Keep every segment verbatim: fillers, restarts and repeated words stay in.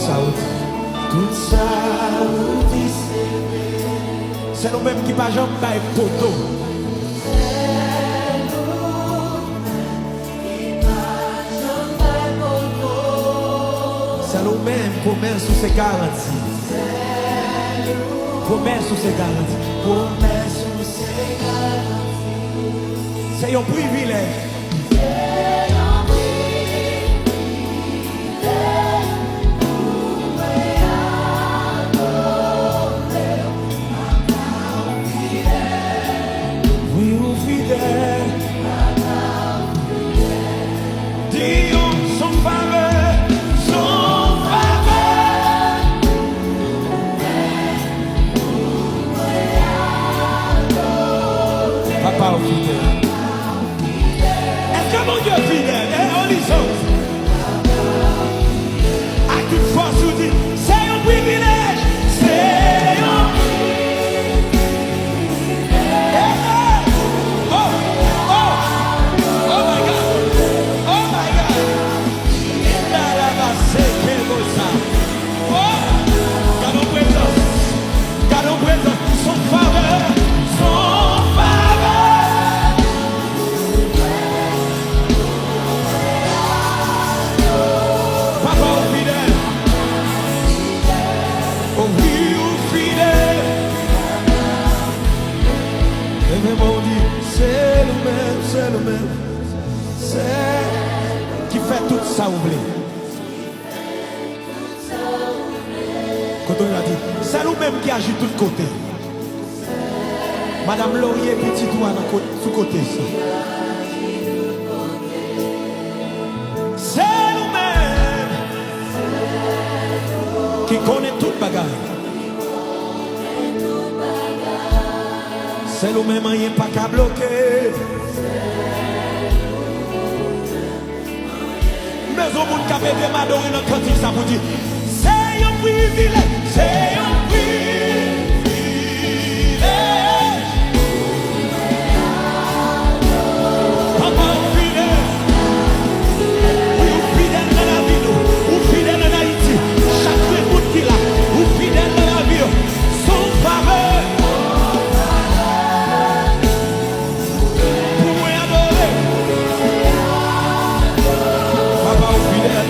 Sa ou di. Tout sa ou di se vre. Sèl ou menm ki pa janm bay poto. Sèl ou menm, pwomès ou se garanti. Pwomès ou se garanti. Pwomès ou se garanti. Se yon privilèj. Wi, ou fidèl. Di yon son favè, son favè. Papa ou fidèl. Èske Bondye fidèl? E, on listen. Ak tout fòs ou di, se yon privilèj. Se yon privilèj. Oh, oh, oh my God. Oh my God. Inda la ba se ke bo sa. Oh, gade yon prezans. Gade yon prezans. Son favè. Son favè. Papa ou fidèl. Oh wi, ou fidèl. E menm ou di, se nou menm, se nou menm. Se ki fè tout sa ou vle. Kote w la di, sèl ou menm ki aji tout kote. Madanm Lorie, pitit ou a nan kot-, sou kote sa. Sèl ou menm ki konnen tout bagay. Sèl ou menm anyen pa ka bloke. M bezwen moun k ap ede m adore nan kantik sa pou di, se yon privilèj, se yon privilèj. Papa, ou fidèl. Wi, ou fidèl nan lavi nou. Ou fidèl ann Ayiti. Chak grenn moun ki la, ou fidèl nan lavi yo. Son favè. Pou mwen adore. Papa, ou fidèl.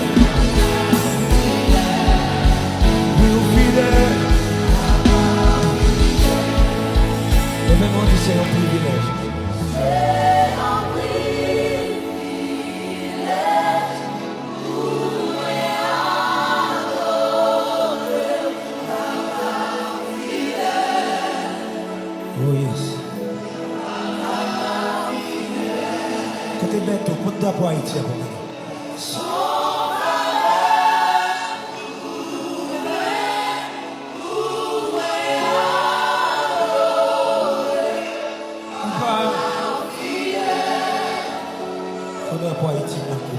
Wi, ou fidèl. E menm ou di se yon privilèj. Oh yes. Kote Bèto, pot drapo Ayiti a pou mwen. Papa, fò drapo Ayiti byen wo.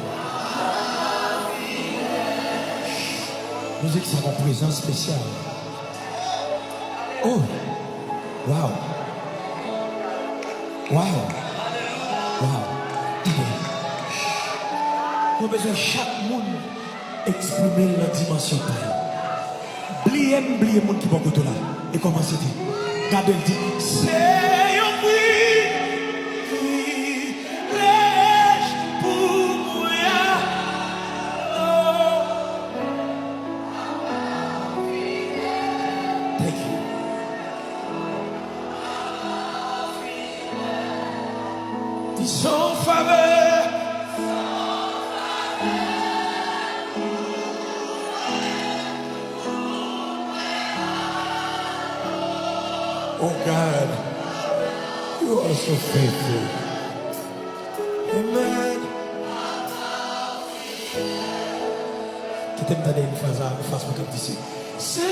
Mizik sa gon prezans espesyal. Oh! Wow! Wow! Wow! Mwen bezwen chak moun eksprime l nan dimansyon pa yo. Bliye m, bliye moun ki bò kote w la. E kòmanse di. Gade l di, se yon privilèj pou mwen. Thank you. Di son favè. Oh God, you are so faithful. Amen. Kite m tande yon fraz la, yon fraz mwen t ap di se, se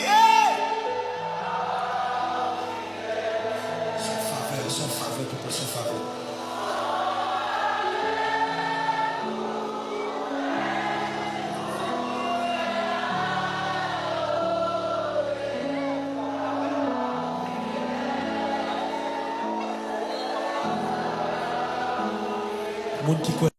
Yeah! Son favè, son favè, papa, son favè. Moun ki kwè